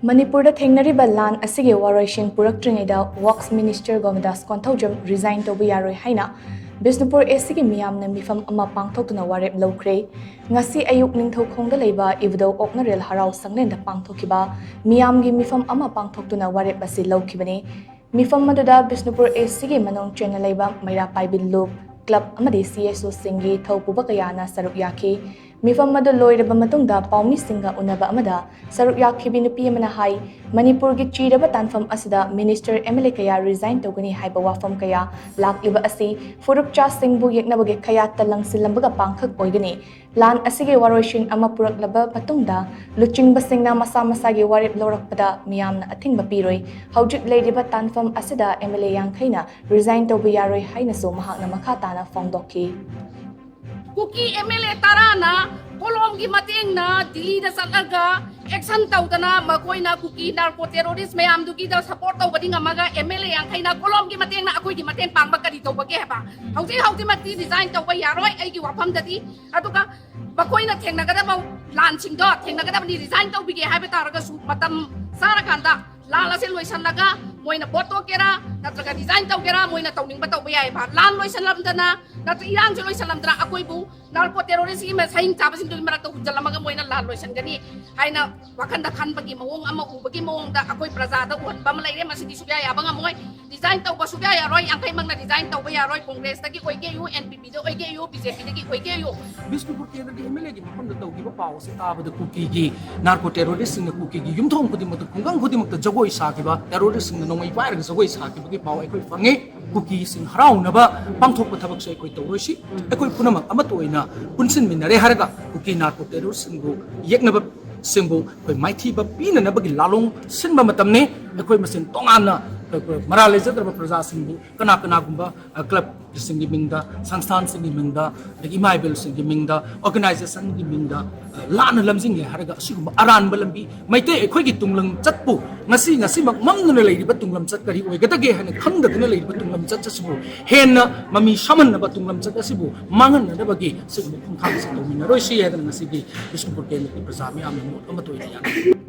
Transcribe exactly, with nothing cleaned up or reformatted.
ꯃꯅꯤꯄꯨꯔꯗ ꯊꯦꯡꯅꯔꯤꯕ ꯂꯥꯟ ꯑꯁꯤꯒꯤ ꯋꯥꯔꯣꯏꯁꯤꯟ ꯄꯨꯔꯛꯇ꯭ꯔꯤꯉꯩꯗ ꯋꯥꯛꯁ ꯃꯤꯅꯤꯁꯇꯔ ꯒꯣꯃꯤꯗꯥꯁ ꯀꯣꯟꯊꯧꯖꯝ ꯔꯤꯖꯥꯏꯟ ꯇꯧꯕ ꯌꯥꯔꯣꯏ ꯍꯥꯏꯅ ꯕꯤꯁꯅꯨꯄꯨꯔ ꯑꯦꯁꯤꯒꯤ ꯃꯤꯌꯥꯝꯅ ꯃꯤꯐꯝ ꯑꯃ ꯄꯥꯡꯊꯣꯛꯇꯨꯅ ꯋꯥꯔꯦꯞ ꯂꯧꯈ꯭ꯔꯦ꯫ ꯉꯁꯤ ꯑꯌꯨꯛ ꯅꯤꯡꯊꯧꯈꯣꯡꯗ ꯂꯩꯕ ꯏꯕꯨꯙꯧ ꯑꯣꯛꯅꯔꯦꯜ ꯍꯔꯥꯎ ꯁꯪꯂꯦꯟꯗ ꯄꯥꯡꯊꯣꯛꯈꯤꯕ ꯃꯤꯌꯥꯝꯒꯤ ꯃꯤꯐꯝ ꯑꯃ ꯄꯥꯡꯊꯣꯛꯇꯨꯅ ꯋꯥꯔꯦꯞ ꯑꯁꯤ ꯂꯧꯈꯤꯕꯅꯤ꯫ ꯃꯤꯐꯝ ꯑꯗꯨꯗ ꯕꯤꯁꯅꯨꯄꯨꯔ ꯑꯦꯁꯤꯒꯤ ꯃꯅꯨꯡ ꯆꯟꯅ ꯂꯩꯕ ꯃꯩꯔꯥ ꯄꯥꯏꯕꯤ ꯂꯨꯞ, ꯀ꯭ꯂꯕ ꯑꯃꯗꯤ ꯁꯤ ꯑꯦꯁ ꯑꯣꯁꯤꯡꯒꯤ ꯊꯧꯄꯨꯕ ꯀꯌꯥꯅ ꯁꯔꯨꯛ ꯌꯥꯈꯤ꯫ ꯃꯤꯐꯝ ꯑꯗꯨ ꯂꯣꯏꯔꯕ ꯃꯇꯨꯡꯗ ꯄꯥꯎꯃꯤꯁꯤꯡꯒ ꯎꯅꯕ ꯑꯃꯗ ꯁꯔꯨꯛ ꯌꯥꯈꯤꯕꯤ ꯅꯨꯄꯤ ꯑꯃꯅ ꯍꯥꯏ, ꯃꯅꯤꯄꯨꯔꯒꯤ ꯆꯤꯔꯕ ꯇꯥꯟꯐꯝ ꯑꯁꯤꯗ ꯃꯤꯅꯤꯁꯇꯔ, ꯑꯦꯝ ꯑꯦꯜ ꯑꯦ ꯀꯌꯥ ꯔꯤꯖꯥꯏꯟ ꯇꯧꯒꯅꯤ ꯍꯥꯏꯕ ꯋꯥꯐꯝ ꯀꯌꯥ ꯂꯥꯛꯂꯤꯕ ꯑꯁꯤ ꯐꯨꯔꯨꯞꯆꯥꯁꯤꯡꯕꯨ ꯌꯦꯛꯅꯕꯒꯤ ꯈꯌꯥꯠꯇ ꯂꯪꯁꯤꯜꯂꯝꯕꯒ ꯄꯥꯡꯈꯛ ꯑꯣꯏꯒꯅꯤ꯫ ꯂꯥꯟ ꯑꯁꯤꯒꯤ ꯋꯥꯔꯣꯏꯁꯤꯟ ꯑꯃ ꯄꯨꯔꯛꯂꯕ ꯃꯇꯨꯡꯗ ꯂꯨꯆꯤꯡꯕꯁꯤꯡꯅ ꯃꯁꯥ ꯃꯁꯥꯒꯤ ꯋꯥꯔꯦꯞ ꯂꯧꯔꯛꯄꯗ ꯃꯤꯌꯥꯝꯅ ꯑꯊꯤꯡꯕ ꯄꯤꯔꯣꯏ꯫ ꯍꯧꯖꯤꯛ ꯂꯩꯔꯤꯕ ꯇꯥꯟꯐꯝ ꯑꯁꯤꯗ ꯑꯦꯝ ꯑꯦꯜ ꯑꯦ ꯌꯥꯡꯈꯩꯅ ꯔꯤꯖꯥꯏꯟ ꯇꯧꯕ ꯌꯥꯔꯣꯏ ꯍꯥꯏꯅꯁꯨ ꯃꯍꯥꯛꯅ ꯃꯈꯥ ꯇꯥꯅ ꯐꯣꯡꯗꯣꯛꯈꯤ꯫ ꯀꯨꯀꯤ ꯑꯦꯝ ꯑꯦꯜ ꯑꯦ ꯇꯔꯥꯅ ꯀꯣꯂꯣꯝꯒꯤ ꯃꯇꯦꯡꯅ ꯗꯤꯜꯂꯤꯗ ꯆꯠꯂꯒ ꯑꯦꯛꯁꯟ ꯇꯧꯗꯅ ꯃꯈꯣꯏꯅ ꯀꯨꯀꯤ ꯅꯥꯔꯀꯣ ꯇꯦꯔꯣꯔꯤꯁ ꯃꯌꯥꯝꯗꯨꯒꯤꯗ ꯁꯄꯣꯔꯠ ꯇꯧꯕꯗꯤ ꯉꯝꯃꯒ ꯑꯦꯝ ꯑꯦꯜ ꯑꯦ ꯌꯥꯡꯈꯩꯅ ꯀꯣꯂꯣꯝꯒꯤ ꯃꯇꯦꯡꯅ ꯑꯩꯈꯣꯏꯒꯤ ꯃꯇꯦꯡ ꯄꯥꯡꯕ ꯀꯔꯤ ꯇꯧꯕꯒꯦ ꯍꯥꯏꯕ? ꯍꯧꯖꯤꯛ ꯍꯧꯖꯤꯛꯃꯛꯇꯤ ꯔꯤꯖꯥꯏꯟ ꯇꯧꯕ ꯌꯥꯔꯣꯏ ꯑꯩꯒꯤ ꯋꯥꯐꯝꯗꯗꯤ꯫ ꯑꯗꯨꯒ ꯃꯈꯣꯏꯅ ꯊꯦꯡꯅꯒꯗꯕ ꯂꯥꯟꯁꯤꯡꯗꯣ ꯊꯦꯡꯅꯒꯗꯕꯅꯤ꯫ ꯔꯤꯖꯥꯏꯟ ꯇꯧꯕꯤꯒꯦ ꯍꯥꯏꯕ ꯇꯥꯔꯒꯁꯨ ꯃꯇꯝ ꯆꯥꯔꯀꯥꯟꯗ ꯂꯥꯟ ꯑꯁꯤ ꯂꯣꯏꯁꯤꯜꯂꯒ ꯃꯣꯏꯅ ꯚꯣꯠ ꯇꯣꯛꯀꯦꯔꯥ ꯅꯠꯇ꯭ꯔꯒ ꯔꯤꯖꯥꯏꯟ ꯇꯧꯒꯦꯔꯥ ꯃꯣꯏꯅ ꯇꯧꯅꯤꯡꯕ ꯇꯧꯕ ꯌꯥꯏꯑꯕ꯫ ꯂꯥꯟ ꯂꯣꯏꯁꯤꯜꯂꯝꯗꯅ ꯅꯠꯇ꯭ꯔ ꯏꯔꯥꯡꯁꯦ ꯂꯣꯏꯁꯤꯜꯂꯝꯗꯅ ꯑꯩꯈꯣꯏꯕꯨ ꯅꯥꯔꯀꯣ ꯇꯦꯔꯣꯔꯤꯁꯀꯤ ꯁꯍꯤꯡ ꯆꯥꯕꯁꯤꯡꯗꯨꯒꯤ ꯃꯔꯛꯇ ꯍꯨꯟꯖꯜꯂꯝꯃꯒ ꯃꯣꯏꯅ ꯂꯥꯟ ꯂꯣꯏꯁꯤꯟꯒꯅꯤ ꯍꯥꯏꯅ ꯋꯥꯈꯟꯗ ꯈꯟꯕꯒꯤ ꯃꯑꯣꯡ ꯑꯃ ꯎꯕꯒꯤ ꯃꯑꯣꯡꯗ ꯑꯩꯈꯣꯏ ꯄ꯭ꯔꯖꯥꯗ ꯎꯍꯟꯕ ꯑꯃ ꯂꯩꯔꯦ꯫ ꯃꯁꯤꯗꯤ ꯁꯨꯛꯌꯥ ꯌꯥꯕ ꯉꯝꯃꯣꯏ꯫ ꯔꯤꯖꯥꯏꯟ ꯇꯧꯕ ꯁꯨꯛꯌꯥ ꯌꯥꯔꯣꯏ꯫ ꯌꯥꯡꯈꯩꯃꯛꯅ ꯔꯤꯖꯥꯏꯟ ꯇꯧꯕ ꯌꯥꯔꯣꯏ꯫ ꯀꯣꯡꯒ꯭ꯔꯦꯁꯇꯒꯤ ꯑꯣꯏꯒꯦꯌꯨ, ꯑꯦꯟ ꯄꯤ ꯄꯤꯗ ꯑꯣꯏꯒꯦꯌꯨ, ꯕꯤ ꯖꯦ ꯄꯤꯗꯒꯤ ꯑꯣꯏꯒꯦꯌꯨ꯫ ꯕꯤꯁꯅꯨꯄꯨꯔ ꯀꯦꯟꯗ꯭ꯔꯒꯤ ꯑꯦꯝ ꯑꯦꯜ ꯑꯦꯒꯤ ꯃꯐꯝꯗ ꯇꯧꯈꯤꯕ ꯄꯥꯎ ꯑꯁꯤ ꯇꯥꯕꯗ ꯀꯨꯀꯤꯒꯤ ꯅꯥꯔꯀꯣ ꯇꯦꯔꯣꯔꯤꯁꯁꯤꯡꯅ ꯀꯨꯀꯤꯒꯤ ꯌꯨꯝꯊꯣꯡ ꯈꯨꯗꯤꯡꯃꯛꯇ, ꯈꯨꯡꯒꯪ ꯈꯨꯗꯤꯡꯃꯛꯇ ꯖꯒꯣꯏ ꯁꯥꯈꯤꯕ, ꯇꯦꯔꯣꯔꯤꯁꯁꯤꯡꯅ ꯅꯣꯡꯃꯩ ꯄꯥꯏꯔꯒ ꯖꯒꯣꯏ ꯁꯥꯈꯤꯕꯒꯤ ꯄꯥꯎ ꯑꯩꯈꯣꯏ ꯐꯪꯉꯤ꯫ ꯀꯨꯀꯤꯁꯤꯡ ꯍꯔꯥꯎꯅꯕ ꯄꯥꯡꯊꯣꯛꯄ ꯊꯕꯛꯁꯦ ꯑꯩꯈꯣꯏ ꯇꯧꯔꯣꯏꯁꯤ꯫ ꯑꯩꯈꯣꯏ ꯄꯨꯝꯅꯃꯛ ꯑꯃꯠꯇ ꯑꯣꯏꯅ ꯄꯨꯟꯁꯤꯟꯃꯤꯟꯅꯔꯦ ꯍꯥꯏꯔꯒ ꯀꯨꯀꯤ ꯅꯥꯔꯀꯣ ꯇꯦꯔꯣꯔꯤꯁꯁꯤꯡꯕꯨ ꯌꯦꯛꯅꯕꯁꯤꯡꯕꯨ ꯑꯩꯈꯣꯏ ꯃꯥꯏꯊꯤꯕ ꯄꯤꯅꯅꯕꯒꯤ ꯂꯥꯂꯣꯡ ꯁꯤꯟꯕ ꯃꯇꯝꯅꯤ꯫ ꯑꯩꯈꯣꯏ ꯃꯁꯦꯟ ꯇꯣꯉꯥꯟꯅ ꯃꯔꯥꯜ ꯂꯩꯖꯗ꯭ꯔꯕ ꯄ꯭ꯔꯖꯥꯁꯤꯡꯕꯨ ꯀꯅꯥ ꯀꯅꯥꯒꯨꯝꯕ ꯀ꯭ꯂꯕꯁꯤꯡꯒꯤ ꯃꯤꯡꯗ, ꯁꯪꯁꯊꯥꯟꯁꯤꯡꯒꯤ ꯃꯤꯡꯗ, ꯑꯗꯒꯤ ꯏꯃꯥ ꯏꯕꯦꯜꯁꯤꯡꯒꯤ ꯃꯤꯡꯗ, ꯑꯣꯔꯒꯅꯥꯏꯖꯦꯁꯟꯒꯤ ꯃꯤꯡꯗ ꯂꯥꯟꯅ ꯂꯝꯖꯤꯡꯂꯦ ꯍꯥꯏꯔꯒ ꯑꯁꯤꯒꯨꯝꯕ ꯑꯔꯥꯟꯕ ꯂꯝꯕꯤ, ꯃꯩꯇꯩ ꯑꯩꯈꯣꯏꯒꯤ ꯇꯨꯡꯂꯝꯆꯠꯄꯨ ꯉꯁꯤ, ꯉꯁꯤꯃꯛ ꯃꯝꯗꯨꯅ ꯂꯩꯔꯤꯕ ꯇꯨꯡꯂꯝꯆꯠ ꯀꯔꯤ ꯑꯣꯏꯒꯗꯒꯦ ꯍꯥꯏꯅ ꯈꯪꯗꯗꯨꯅ ꯂꯩꯔꯤꯕ ꯇꯨꯡꯂꯝꯆꯠ ꯑꯁꯤꯕꯨ ꯍꯦꯟꯅ ꯃꯃꯤ ꯁꯥꯝꯍꯟꯅꯕ, ꯇꯨꯡꯂꯝꯆꯠ ꯑꯁꯤꯕꯨ ꯃꯥꯡꯍꯟꯅꯅꯕꯒꯤ ꯁꯤꯒꯨꯝꯕ ꯈꯣꯡꯊꯥꯡꯁꯤꯡ ꯇꯧꯃꯤꯟꯅꯔꯣꯏꯁꯤ ꯍꯥꯏꯗꯅ ꯉꯁꯤꯒꯤ ꯕꯤꯁꯅꯨꯄꯨꯔ ꯀꯦꯟꯗ꯭ꯔꯒꯤ ꯄ꯭ꯔꯖꯥ ꯃꯤꯌꯥꯝꯅ ꯃꯣꯠ ꯑꯃꯠꯇ ꯑꯣꯏꯅ ꯌꯥꯅꯩ꯫